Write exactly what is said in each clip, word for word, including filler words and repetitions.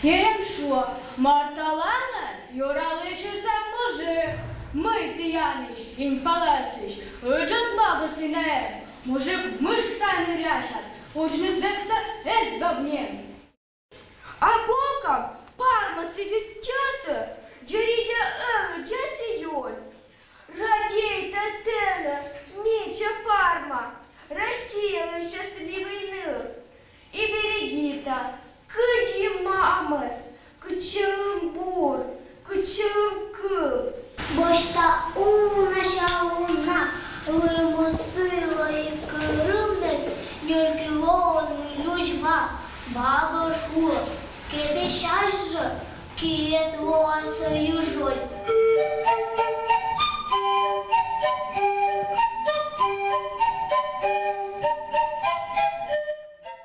Керем шуо, мар таланӧ ёралысьыс эм мыжы. Мый тіянлысь, Инь паласысь, ыджыд магыс и на эм? Мужик мышкса нырясяд, удж ныд вексӧ эз вӧвны. А бокам пармасӧ ю тьӧтӧ, дзиридза ӧлӧдзӧ сійӧ юль. Радейта тэнӧ, мича парма, Россиялысь счастливӧй ныв. И берегита, кыдзи мамӧс, кытчӧ эм бур, кытчӧ эм кыв. Босьта унася уна, лымы сылы и кырымес, нёль килоӧн мый лузь ва. Баба шуӧ: кепесясь жӧ, киыд лоас йӧжӧй.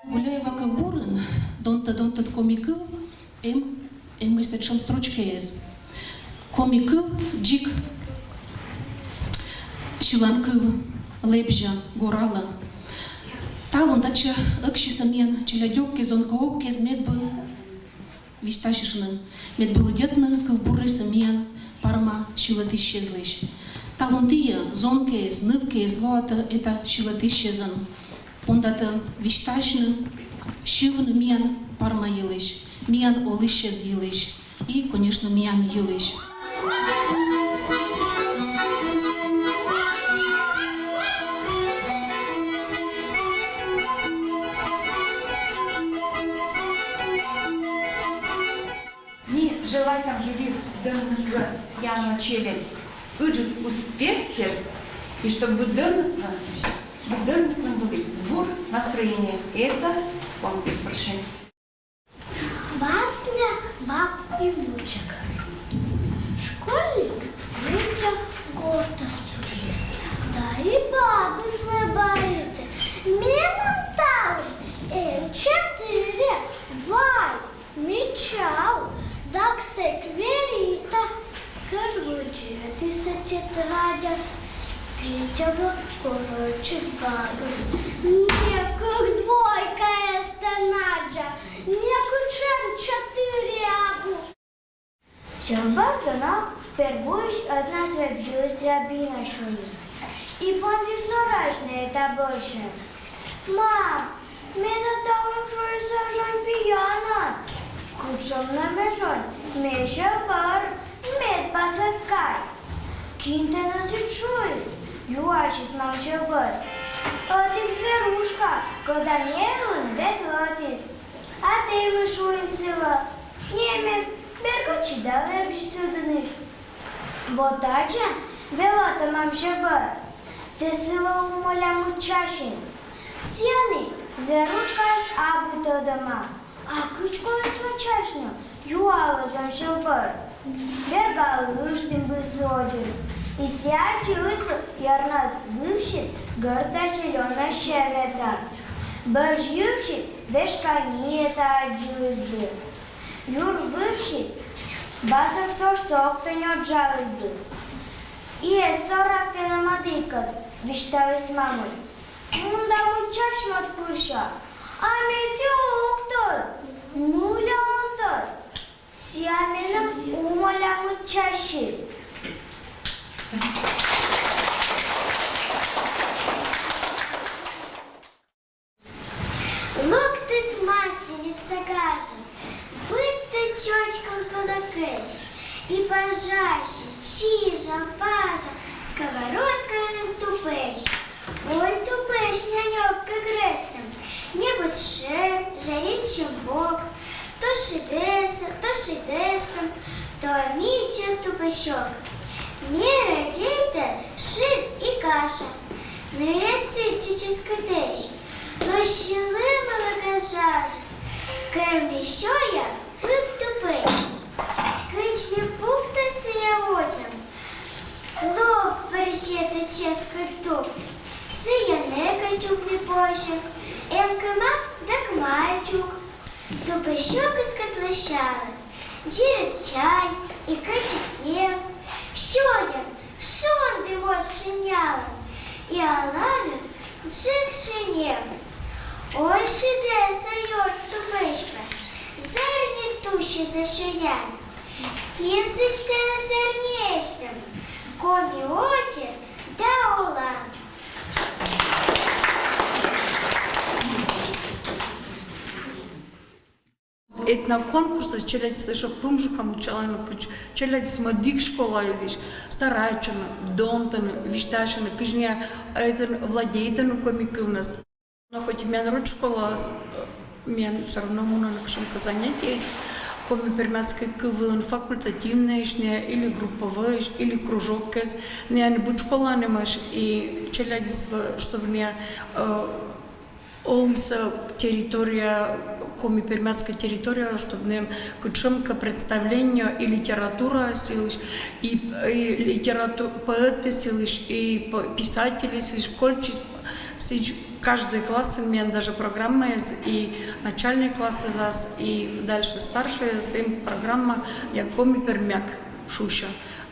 Гуляева кывбурын донтӧ-донтӧ коми кыв эм, эмӧсь сэтшӧм строчкаыс. Коми кыв дзик сьылан кыв, лэбзя, горалӧ. Талун татчӧ эксьӧ миян челядьӧккез, зонкаӧккез, медбӧ висьтасьны, медбӧ лыддьӧдны кывбурсӧ миян парма сьылӧдысьсьыдлысь. Талун тіян, зонкаыс, нывкаыс, лоатӧ этайӧ сьылӧдысьсьыдлӧн, пондатӧ висьтасьны, сьывны миян парма йылысь, миян олысьсьыс йылысь и, конечно, миян йылысь. Ми желайтам жюриыс дӧнмыны тіянлы челядь ыджыд успехсӧ, и чтобы дӧнмыны, дӧнмыны вӧлі бур настроение. Это конкурс, прошу. Басня «Баб и внучек». Школьник Витя гортас пырис да и бабыслы байтӧ: менам талун эм четыре, вай, мича, дак сэк верита. Кӧрводзӧ тіян тетрадяс. Витя бӧр корӧдчис бабӧс: некод двойка эстӧн аддза, некутшӧм четыре абу. Сьӧлбӧрзӧн ног первойысь ӧтнас вежаліс Рябина сюйӧн и пондіс норасьны эта бӧрся. Мам, менӧ талун шуис эжонь пиян. Кутшӧм нӧ ме эжонь, ме сьӧлбӧр, мед басӧк кай. Кин тэнӧ сідз шуис? — юасис мам сьӧлбӧр. Ӧтик зверушка, кода неылын ветлӧдіс. А тэ мый шуин сылы? Неме, бергӧдчи да лэбзи сылӧн. Вот аддзан, велӧдӧ мам сьӧлбӧр. Тэ сылы умоля мыччысин. Сійӧн зверушкаыс абу тӧдӧма. А кыдз колӧ мыччысьны? — юалӧ зон сьӧлбӧр. Вергалыштін быд содзын. И сійӧ аддзыліс, ёрнас вывсьыд гӧрд зелёнӧй сернетӧ. Бӧрдз йывсьыд вежа кайӧ, эта аддзыліс бы. Юр вывсьыд басӧк сор соктӧ нёджаліс бы. И эз сорав тэнӧ мӧдікӧд, — висьталіс мамыс. Мун да мыччысь мӧд пырся, а ме сійӧс ог тӧд. Мыйла он тӧд? Сійӧ меным умоля мыччысис. Локтіс Масленицаӧ гажӧ, быдтӧ чочкӧн кӧлӧкӧсь, и пажасьыс чижа-важа сковородкаын тупӧсь. Ой, тупӧсь няньӧк кык рӧстӧм, небыд шӧр, жаритчӧм бок, то шыдӧсӧ, то шыдӧстӧм, то мича тупӧсьӧк. Ме радейта шыд и каша, но эз сідз чеччысь кӧтӧсь, но сьылӧ мӧлӧкӧ жажа. Кӧрми сёя пыд тупӧсь. Кыдз ми пукта сійӧ водзӧ, лов вӧрзьӧдӧ чӧскыд тук. Сійӧ некӧн тюкны позьӧ, эм кӧ ма, дак ма тюк. Тупӧсьӧкыскӧд лӧсялӧ дзирыд чай и кӧдзыд ев. Сёян, шонді моз шенялан, и аланыд дзик шенев. Ой, шыдӧсӧ ёрт тупӧськӧ, зарни тусь Эсещӧ янь. Кин сэтшӧм сэрнитӧм? Коми отсӧг да олан. Этноконкурсыс челядьсӧ ещӧ пымжикӧн мыччалӧны, кыдз челядьыс мӧдік школаысь старайтчӧны, донтӧны, висьтасьӧны, кыдз найӧ этӧн владейтӧны коми кывнас. Но хоть и миян роч школаыс, э, миян всё равно мунӧны кутшӧмкӧ занятиеяс коми-пермяцкӧй кывйын, факультативнӧйысь или групповӧйысь, или кружоккӧд. Найӧ быд школаын эмӧсь, и челядьыс, э, чтоб найӧ, э, олісны территорияын, коми-пермяцкӧй территорияын, чтоб найӧ кутшӧмкӧ представление и литератураысь, и, и литерату-, поэтъясысь, и п-, писательясысь, кольччис сідз. Каждӧй классын миян даже программаыс и начальнӧй классас, и дальше старшӧйяс, и программа «Я коми-пермяк» шусьӧ,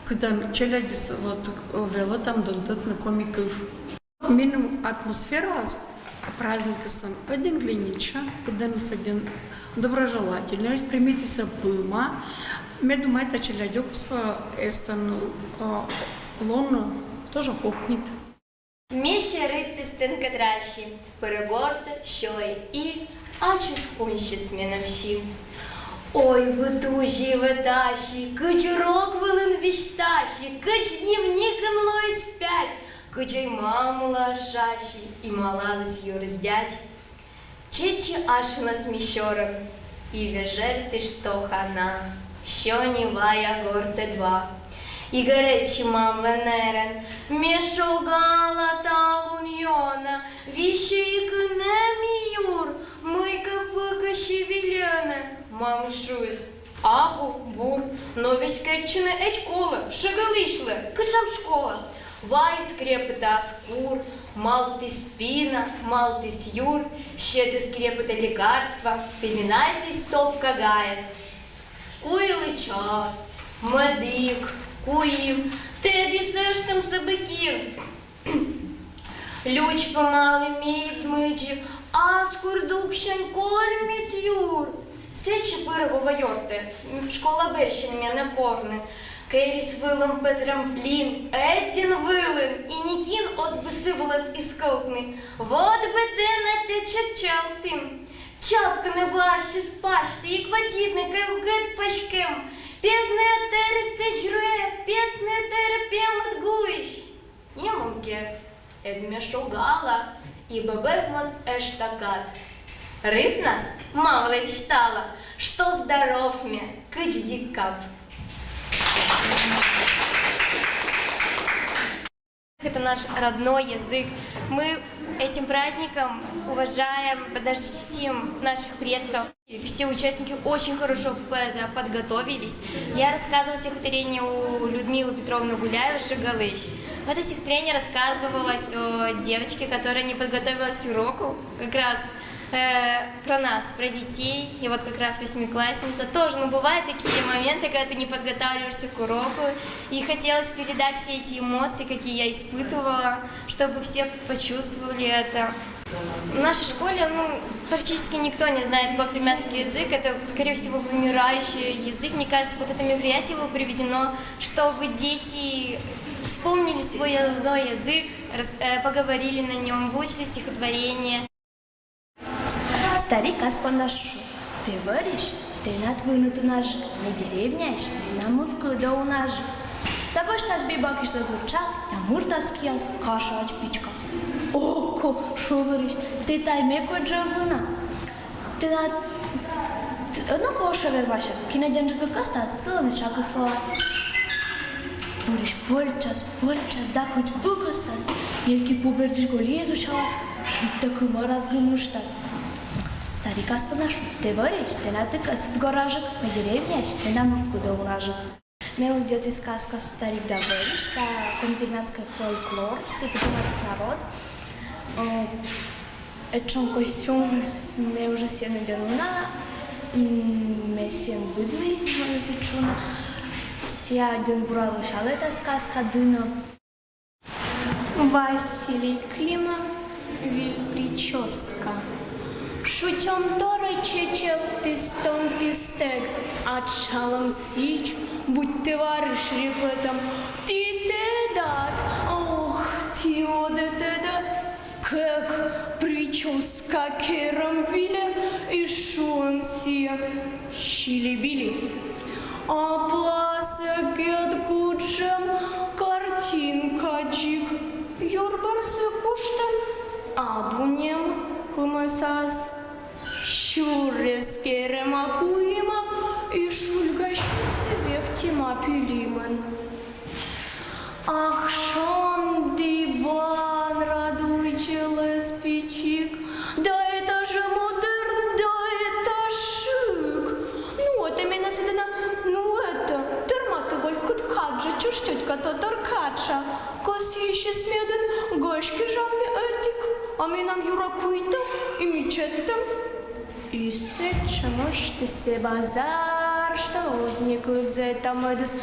кытӧн челядьыс вот велӧтӧны донтӧдны коми кыв. Меным атмосфераыс праздникыслӧн ӧдйӧ гленича, кытӧн сэтшӧм доброжелательнӧйӧсь, примитісӧ пӧма. Ме думайта, челядьӧс эстӧн, э, лоны тоже кокнит. Ме серӧ рытысь тэнкӧд раси, пырӧ гортӧ, сёйӧ и ачыс унсис менам син. Ой, быд узьӧ вӧтаси, кыдз урок вылын висьтаси, кыдз дневникын лоис пять, кыдз ӧй мамлы шаси и малаліс юрыс дядь. Чеччи ашинас ми сёрӧн, и вежӧртіс, что хана, сёйи вая гортӧ два. И гӧрӧдчи мамлы нерӧн, ме шогала талун ёна, висьӧй кӧ нӧ ми юр, мыйкӧ пӧ кӧ сійӧ велӧны. Мам шуис: абу, бур, но веськӧдчыны ӧд колӧ, шӧгӧлысьлы кутшӧм школа. Вайис крепыта ас кур, малтіс пина, малтіс юр, сетіс крепыта лекарство, пеленайтіс топка гаяс. Куйлы час, мӧдік, куим, тӧдіс эштӧмсӧ быд кин. Лючпӧмалі мед мыдзи, ас кур дуксянь кольмис юр. Сэтчӧ пырӧ Вова ёртӧ, школа бӧрсянь менӧ корны. Керис вылӧ пӧ трамплин, ӧдйӧн вылын, и никин оз бы сы вылын ыскӧлтны. Вот бы тэнӧ тэча чӧлтін. Чапкыны басьтіс пасьсӧ и кватитны кӧмкӧд паськӧм. Петны тэрӧ сэдз руэ, петны тэрӧ пемыд гуысь. Нимӧм кер, ӧд ме шогала, и бӧбӧг моз эштакад. Рытнас мамлы висьтала, что здоров ме, кыдз дик кап. Это наш родной язык. Мы этим праздником уважаем, даже чтим наших предков. И все участники очень хорошо под- подготовились. Я рассказывала стихотворение у Людмилы Петровны Гуляевой «Шӧгӧлысь». В это стихотворение рассказывалось о девочке, которая не подготовилась к уроку, как раз э, про нас, про детей. И вот как раз восьмиклассница тоже, ну, бывают такие моменты, когда ты не подготавливаешься к уроку. И хотелось передать все эти эмоции, какие я испытывала, чтобы все почувствовали это. В нашей школе, ну, практически никто не знает коми-пермяцкий язык. Это, скорее всего, вымирающий язык. Мне кажется, вот это мероприятие было проведено, чтобы дети вспомнили свой родной язык, рас- э, поговорили на нем, выучили стихотворение. Старик ас понда шу: тэ вӧрысь, тэнад вынытӧ унажык, ме деревняысь, менам мывкыдӧ унажык. Да босьтас бибакысьлы зурча, да мырдас киас кашаӧдз пичкас. Окко, шу вӧрысь, тэ тай ме кодь жӧ вына. Тэнад, т- ну-ка, ӧшӧ вермася, кинӧдӧнджык кӧ кӧсъяс, сылӧн и тшакыс лоас. Вӧрысь пӧльчас, пӧльчас да кыдз быгӧстас, мелькыд пу бердысь гольӧ и зусялас, быттьӧ кымӧрас гымыштас. Старик ас понда шу: тэ вӧрысь, тэнад и кӧсыд горажык, ме деревняысь, менам мывкыдӧ унажык. Ме лыддьӧдіс сказка «Старик да вӧрысь», сійӧ коми-пермяцкӧй фольклор, сійӧс придумайтіс народ. Э, этшӧм костюмыс, ме уже сійӧн ӧдйӧ уна, м, ме сійӧн быдми, можно сідз шуны. Сійӧ ӧдйӧ бура лӧсялӧ тайӧ сказка дінӧ. Василий Климов, «Виль причёска». Шутём дорӧ чеччевтіс том пистӧг, а Ачалӧм сідз, будь товарищ репетӧм, ті тӧдад, ох, ті ӧд и тӧдӧ, кӧк причёска керӧм вильӧ и шуӧм сійӧ: «Чили-били». А пасӧ кӧть кутшӧм картинка дзик юр бӧрсӧ куштӧм, абу нем кымӧсас. Сюрес керӧма куима и шульгасьӧмсӧ вевттьӧма пи лимӧн. Ах, шонді бан радуйтчылӧ пичик. Да это же модерн, да это шик. Ну, это менӧ сідз на, ну, это, тэрматываль кыдз каджӧ, чушь тётька тотор катша. Кӧсйысис медым гӧсть кежавны ӧтик, а менам юрӧ куйтӧм и мичедтӧм. И сэтшӧм ӧшдӧсӧ базар, что оз некыв зэв тӧмӧдыс.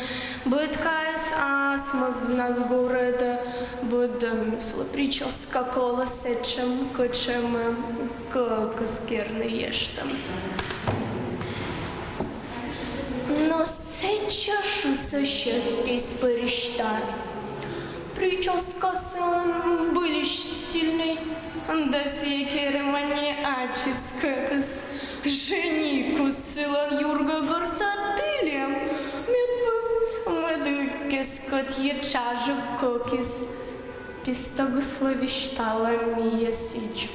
Быд кайис асмыс на гӧрӧдӧ, быдӧнныслы причёска колӧ сэтшӧм, кутшӧмӧн, кӧкыс керны ештӧм. Но сэтшӧм шусӧ сетіс пӧрыстар. Причёскасӧ збыльысь стильнӧй, да сійӧ керӧма не ачыс кӧкыс. Женихыс сылӧн юр гӧгӧрса тылем, медвыв, мӧдігкӧ кӧть и чажӧ кокыс. Пистӧгыслы висьталӧ миянлы сідз.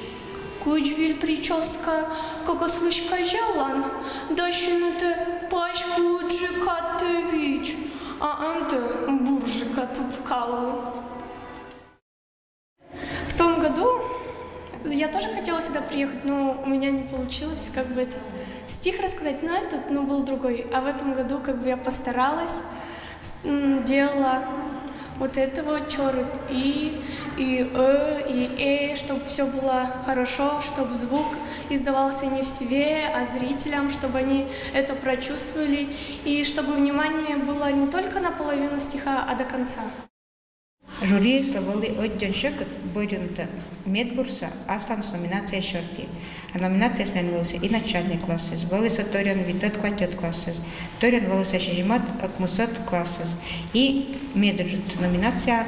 Кыдз виль причёска кокыслысь казялан, да синтӧ паськыдджыка тэ видз, а ӧнтӧ бурджыка тупкалы. В том году я тоже хотела сюда приехать, но у меня не получилось как бы этот стих рассказать, но этот, ну, был другой. А в этом году как бы я постаралась, с- м, делала вот это вот чёрт и, и э, и э, чтобы все было хорошо, чтобы звук издавался не в себе, а зрителям, чтобы они это прочувствовали, и чтобы внимание было не только на половину стиха, а до конца. Жюриыслы вӧлі ӧддьӧн сьӧкыд бӧрйыны медбурсӧ асланыс номинация сьӧрті. А номинацияыс миян вӧлісны и начальный классыс, вӧлісны торйӧн витӧд-квайтӧд классыс, торйӧн вӧлісны сизимӧд-ӧкмысӧд классыс. И медыджыд номинация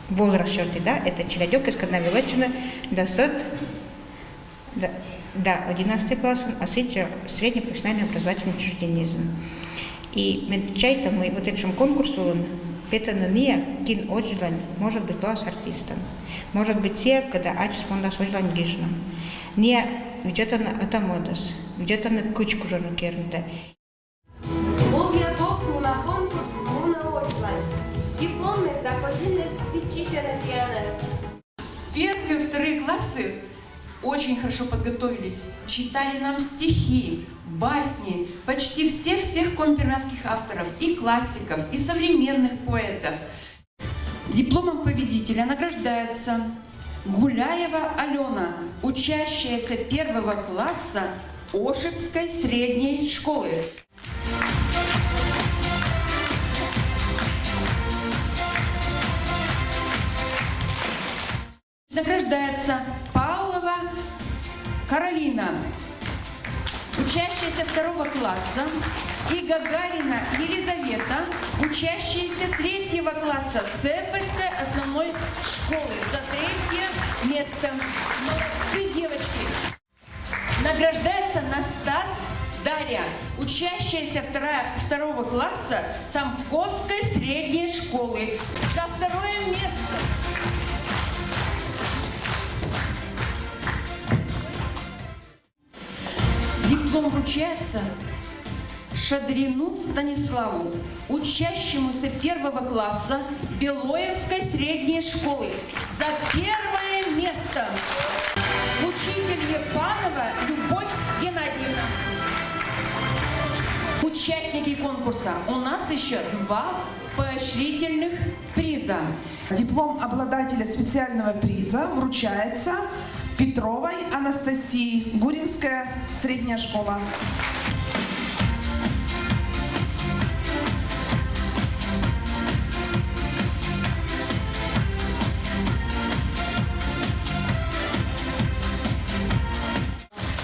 возраст сьӧрті, да, это челядьӧс, кӧні на велӧдчӧны дасӧд да, да, одиннадцатый классын, а сідз жӧ среднее профессиональное образовательное учреждениеын. И ме чайта, мый вот этшӧм конкурс вылын петӧны ная, кин ӧтчыдлань, может быть, лоас артистӧн. Может быть, сія, кӧні ачыс пондас ӧтчыдлань гижны. Ная, видзӧдӧны ӧта-мӧдыс, видзӧдӧны, кыдз кужӧны керны. Волгер Бобку на конкурс мунӧ ӧтчыдлань. Дипломнас да козиннас виччысьӧны тіянӧс. Первые, вторые классы очень хорошо подготовились. Читали нам стихи, басни, почти все всех коми-пермяцких авторов, и классиков, и современных поэтов. Дипломом победителя награждается Гуляева Алена, учащаяся первого класса Ошибской средней школы. Награждается Павлова Каролина, учащаяся второго класса, и Гагарина Елизавета, учащаяся третьего класса Сеппельской основной школы, за третье место. Молодцы, девочки! Награждается Настас Дарья, учащаяся вторая, второго класса Самковской средней школы, за второе место. Диплом вручается Шадрину Станиславу, учащемуся первого класса Белоевской средней школы, за первое место. Учитель Епанова Любовь Геннадьевна. Участники конкурса, у нас еще два поощрительных приза. Диплом обладателя специального приза вручается Петровой Анастасии, Гуринская средняя школа.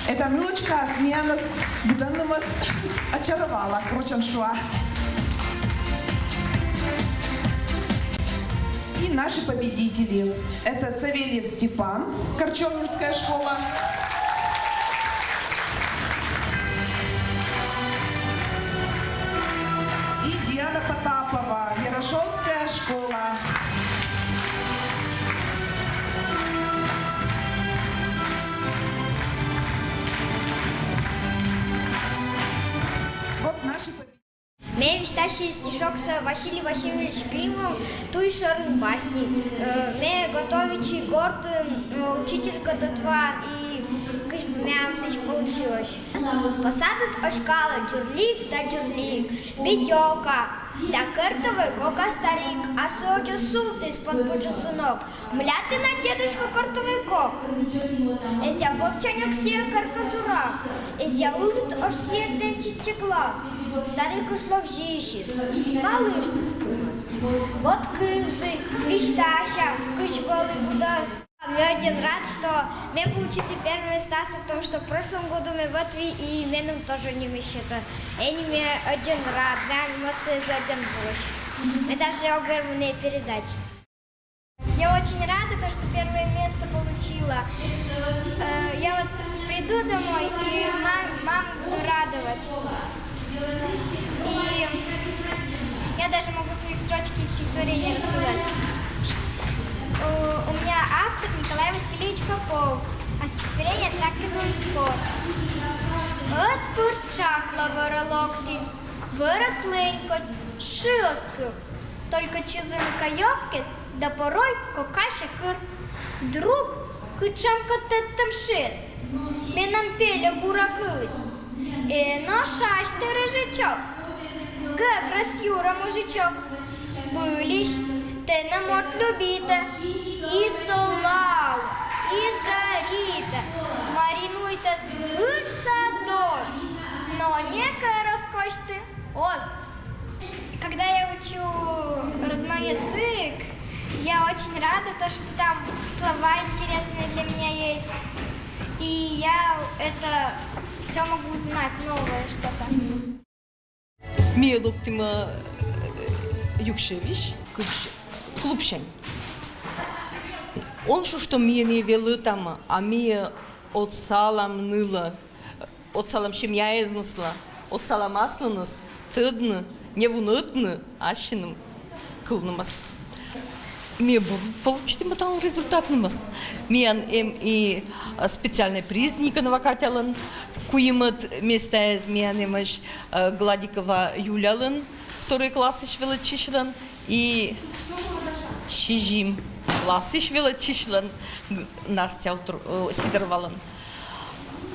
Это Нылочка, смена с быденным вас очаровала, кручен шуа. И наши победители. Это Савельев Степан, Корчевнинская школа. И Диана Потапова, Ярошовская школа. Вот наши победители. Ме висьтась стишоксӧ Василий Васильевич Климов «Туй шӧрын басни». Э, ме готовитчи гортын, э, учителька тӧд ваӧн, и кыдз бы меям сідз получилось. По садыд оськалӧ дзирлиг да дзирлиг, бедёка да кӧртовӧй кока старик, а сійӧ ӧд сувтіс пон пыдди сунок. Мыля тэнад, дедушка, кӧртовӧй кок? Эз-ӧ бобчаньок сійӧ керка зурав, эз-ӧ ыджыд ош сійӧ тэнсьыд чегла? Старик ышловзисис, малыштіс кымӧс. Вот кывзы, висьтася, кыдз вӧлі быдӧс. Ме ӧдйӧн рад, что ме получила первое местасӧ, потому что в прошлом году ме вӧтви, и меным тоже нимыс сетӧ. Ӧні ме ӧдйӧн рад, менам эмоциеыс ӧдйӧн больше. Ме даже ог вермы нӧ передать. Я очень рада, то, что первое место получила. Э, я вот приду домой и мам-, маму буду радовать. И я даже могу свои строчки из стихотворения рассказать. Э, у меня автор Николай Васильевич Попов, а стихотворение «Чак кизлӧн спор». Ӧтпыр чакла вӧрӧ локті, вӧрас лӧнькодь, шыӧс кыв. Только чузина кайӧбкӧ да порой кокася кыр. Вдруг кытшӧмкӧ тӧдтӧм шыӧс менам пельӧ бура кыліс: «Эн ошась тэ, рыжичок, гӧгрӧс юрӧ, мужичок. Пӧльысь тэнӧ морт любитӧ, и солалӧ, и жаритӧ, маринуйтӧ збыдса доз, но некор оз косьты, оз». Когда я учу родной язык, я очень рада, то, что там слова интересные для меня есть. И я это все могу узнать, новое что-то. Ми локтім, э, Юксевысь, кыдз клубсянь. Он шу, што ми нӧ велӧтам, а ми отсалам нылӧ. Отсалам семьяэзныслы, отсалам аслыныс тӧдны, не вунӧдны ассьыным кывнымӧс. Ми бур получитім талун результатнымӧс. Миян эм и, а, специальнӧй приз Никонова Катялӧн, куимӧд местаыс миян эмӧсь, а, Гладикова Юлялӧн, второй классысь велӧдчысьлӧн, и сизим классысь велӧдчысьлӧн, Г-, Настя Утр-, э, Сидоровалӧн.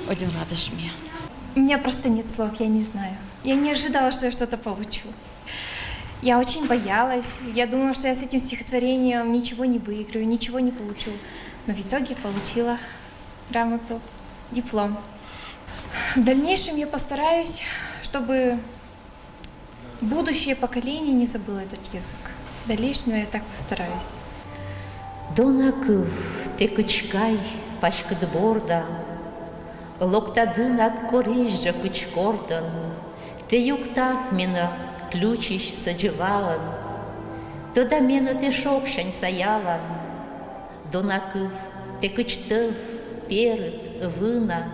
Ӧдйӧн радӧсь ми. У меня просто нет слов, я не знаю. Я не ожидала, что я что-то получу. Я очень боялась. Я думала, что я с этим стихотворением ничего не выиграю, ничего не получу. Но в итоге получила грамоту, диплом. В дальнейшем я постараюсь, чтобы будущее поколение не забыло этот язык. В дальнейшем я так постараюсь. Дона кыв, тэ кыдзкай паськыд борда, локта дынад корись жӧ кыдз кордӧн, тэ юктав менӧ ключысь сӧдз ваӧн, тӧда менӧ тэ шогсянь саялан. Дона кыв, тэ кыдз тӧв, перыд, вына,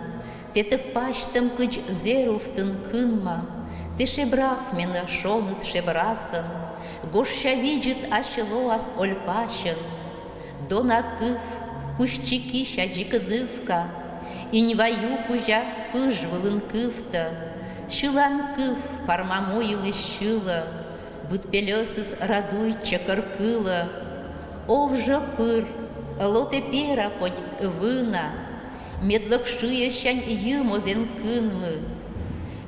тэтӧг пасьтӧм кыдз зэрувтын кынма, тэ шебрав менӧ шоныд шебрасӧн, гожся видзыд ассьыс лоас оль пасьӧн. Дона кыв, кусьтчи кися дзик нывка, иньва ю кузя пыж вылын кывтӧ, сьылан кыв парма му йылысь сьылӧ, быд пельӧсыс радуйтчӧ кӧр кылӧ. Ов жӧ пыр, ло тэ пера кодь вына, медлӧг шыӧссянь йӧм оз эн кынмы.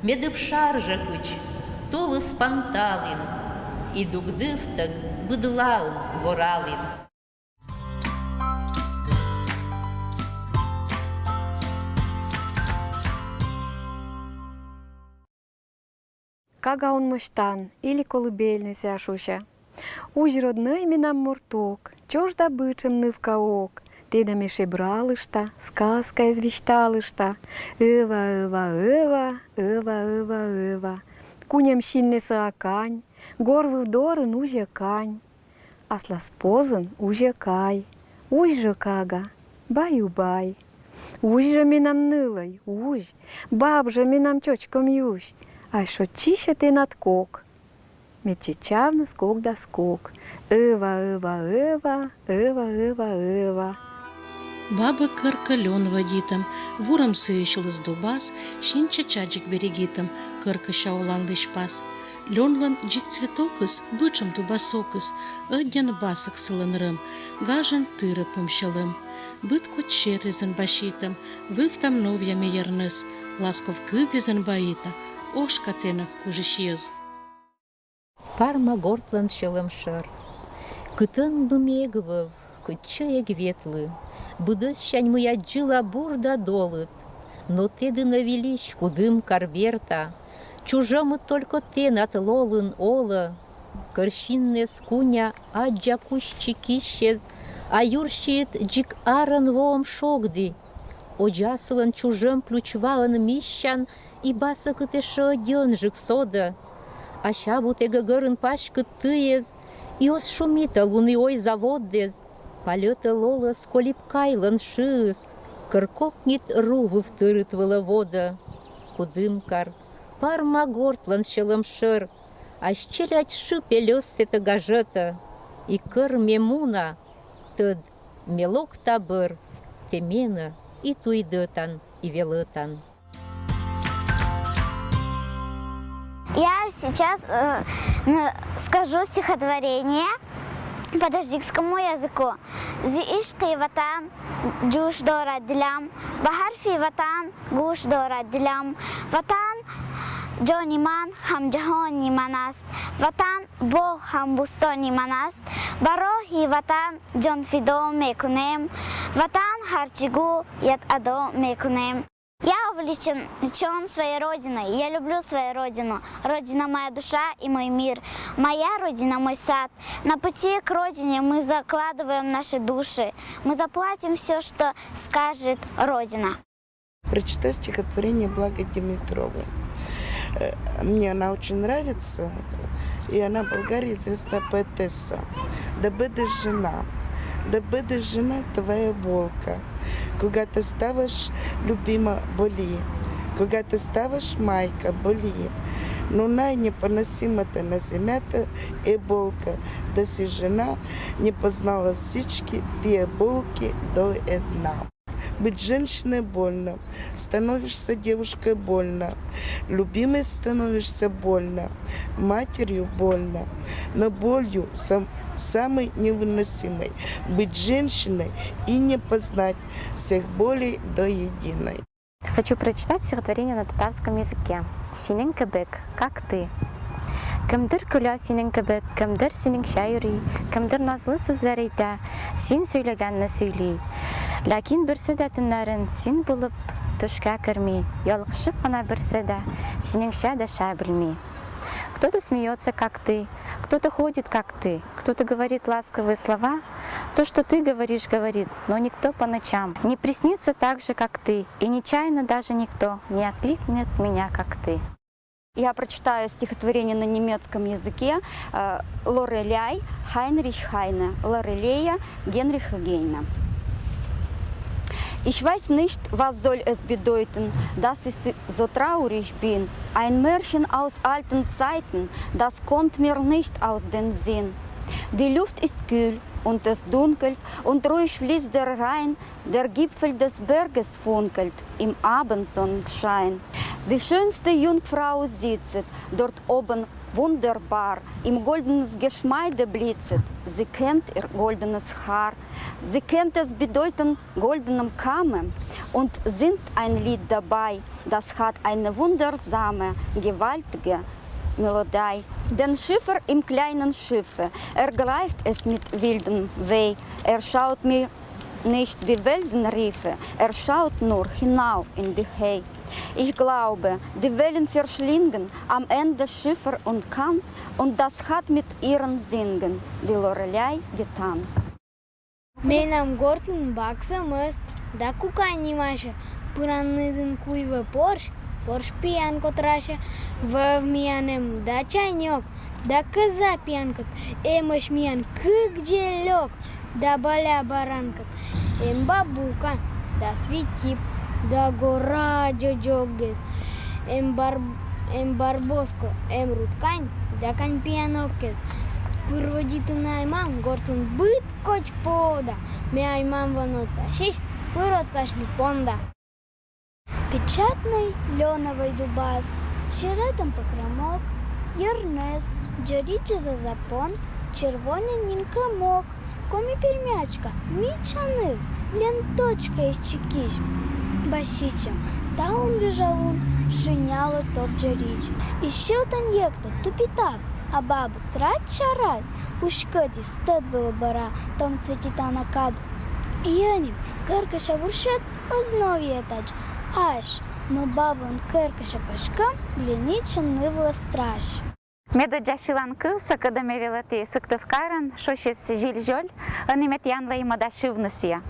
Медым шар жӧ кыдз тулыс панталін, и дугдывтӧг быдлаын горалін. Кага унмӧсьтан или колыбельнӧй сійӧ шусьӧ. Узь, роднӧй, менам мортук, чужда бытшӧм нывка ук. Тэнӧ ме шебралышта, сказкаяс висьталышта. Ӧва, ӧва, ӧва, ӧва, ӧва, ӧва. Куньӧм синнӧ сыа кань, гор выв дорын узьӧ кань. Аслас позын узьӧ кай. Узь жӧ, кага, баю-бай. Узь жӧ менам, нылӧй, узь. Баб жӧ менам, чӧчкӧм юсь. Ай шойччысьӧ тэнад кок. Медся чавныс кок да скок. Ӧва, ӧва, ӧва, ӧва, ӧва, ӧва. Бабӧ кӧркӧ лён вӧдитӧм, вурӧм сыысь лӧз дубас, синчӧ чаджик берегитӧм, кӧркӧся оланлысь пас. Лёнлӧн дзик цветокыс, бытшӧм дуба сокыс, ӧддьӧн басӧк сылӧн рӧм, гажӧн тырӧ пӧмсьӧлӧм. Быд кодь серйӧзӧн баситӧм, вывтам новъя меерныс, ласков кывйӧзӧн баита, ошка тэнӧ, кужысь йӧз. Парма гортлӧн сьӧлӧм шӧр. Кытӧн бы ме эг вӧв, кытчӧ эг ветлы, быдӧссянь мый аддзыла бур да долыд. Но тэ дінӧ вильысь, кудымкар, берта, чужӧмыд только тэнад лолын олӧ. Кӧр синнас куня аддза кузьчи киссьӧз, а юрсиыд дзик арӧн воӧм шогді. Одза сылӧн чужӧм ключ ваӧн миссян, и басӧкыд эшшӧ ӧдйӧнджык содӧ. А сябутӧ гӧгӧрын паськыд тыэз, и оз шумитӧ лун и ойза воддӧз. Палӧтӧ лолӧс Колипкайлӧн шыыс, кӧр кокньыд ру выв тырыт вылӧ водӧ. Кудымкар, Парма гортлӧн сьӧлӧм шӧр, ась челядь шы пельӧс сэтӧ гажӧтӧ, и кӧр ме муна, тӧд, ме локта бӧр, тэ менӧ и туйдӧтан, и велӧтан. Я сейчас э, н- скажу стихотворение по таджикскому языку. Зи ишкъи ватан джуш дора дилям, багьар фи ватан гуш дора дилям. Ватан джон иман, гьам джагьон иман аст. Ватан богъ, гьам бустон иман аст. Баро гьи ватан, джон фидо мекунем. Ватан гьар чигу яд адо мекунем. Я увлечен своей родиной, я люблю свою родину. Родина моя душа и мой мир. Моя родина мой сад. На пути к родине мы закладываем наши души. Мы заплатим все, что скажет родина. Прочитаю стихотворение Благо Димитровой. Э, Мне она очень нравится, и она в Болгарии известная поэтесса. Да буде жена, да буде жена твоя болка. Кога ты ставаш любима боли, кога ты ставаш майка боли. Но най непоносима ты на земята и болка, да си жена не познала січки тия болки до дна. Быть женщиной больно, становишься девушкой больно, любимой становишься больно, матерью больно. Но болью сам, самой невыносимой быть женщиной и не познать всех болей до единой. Хочу прочитать стихотворение на татарском языке. Синең кебек, как ты. Кемдер көлә синең кебек, кемдер синеңчә йөри, кемдер назлы сүзләр әйтә, син сөйләгәнне сөйли. Ләкин берсе дә төннәрен син булып төшкә керми, ялгышып кына берсе дә синеңчә дәшә белми. Кто-то смеется, как ты, кто-то ходит, как ты, кто-то говорит ласковые слова. То, что ты говоришь, говорит, но никто по ночам не приснится так же, как ты, и нечаянно даже никто не окликнет меня, как ты. Я прочитаю стихотворение на немецком языке э, Лореляй Хайнрих Хайне, Лорелея Генриха Гейна. Ich weiß nicht, was soll es bedeuten, dass ich so traurig bin. Ein Märchen aus alten Zeiten, das kommt mir nicht aus dem Sinn. Die Luft ist kühl und es dunkelt und ruhig fließt der Rhein, der Gipfel des Berges funkelt im Abendsonnenschein. Die schönste Jungfrau sitzt dort oben wunderbar, im goldenes Geschmeide blitzt, sie kämmt ihr goldenes Haar. Sie kämmt, es bedeuten goldenem Kamme und singt ein Lied dabei, das hat eine wundersame, gewaltige Melodie. Den Schiffer im kleinen Schiffe ergreift es mit wildem Weh. Er schaut mir nicht die Felsenriffe, er schaut nur hinauf in die Höhe. Ich glaube, die Wellen verschlingen am Ende Schiffer und Kahn, und das hat mit ihren Singen die Lorelei getan. Менам гортын баксӧмыс да кукань нимасьӧ. Пыран нытын куйлӧ порсь, порсь пиян котрасьӧ. Вӧв миян эм да чайнёк, да кӧза пиянкӧд, эмӧсь миян кык дзелёк да баля баранкӧд. Эм бабука да свитип, да гора дзодзок гес. Эм бар-, эм барбоска, эм руткань да кань пиянкӧд. Пыр водитӧны ай-мам гортын быд кодь пӧв да. Ме ай-мам вӧн отсасьысь пыр отсасьны понда. Печатнӧй лёновӧй дубас, серетӧм пӧкрамок, йӧрнӧс, дзоридзьӧ за запон, червонен нин кӧмок. Коми пермячка, мича ныв, ленточкаыс чикысь. Баситчӧм, талун вежа лун шынялӧ топ дзоридз. И сьӧлтӧн йӧктӧ тупи тап, а бабыс рад-чарад уськӧдіс тӧд вылӧ бӧра том цветитана кад. Ӧні кӧркӧся вурсьӧд оз новъя тадз, ась, но бабӧн кӧркӧся паськӧм блиничӧн нывлӧ стрась. Медоддза сьыланкывсӧ, кӧдӧ ме велӧді Сыктывкарын, шусис «Зиль-зёль», ӧні ме тіянлы мӧда сьывны сійӧ.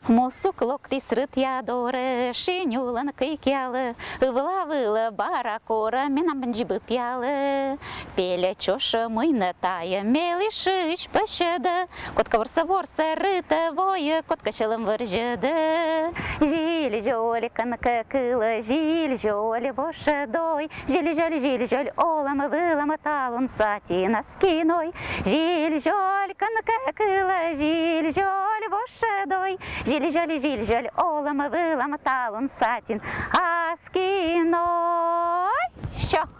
Мусук локтіс рытъя дорӧ, шинь улын кыйкъялӧ, ывла вылӧ бара корӧ, менам бӧн дзебӧбъялӧ. Пельӧ чошӧ, мый нӧ тайӧ, мелі шыысь пӧсьӧдӧ, кодкӧ ворсӧ-ворсӧ, рытӧ-войӧ, кодкӧ сьӧлӧм вӧрзьӧдӧ. Зиль-зёль, кӧнкӧ кылӧ, зиль-зёль, вошӧдӧй. Зиль-зёль, зиль-зёль, олӧмӧ-вылӧмӧ талун сатин аскиной. Зиль-зёль, кӧнкӧ кылӧ, зиль-зёль, вошӧдӧй. Зиль-зёль, зиль-зёль, олӧмӧ-вылӧмӧ талун сатин аскиной. Всё.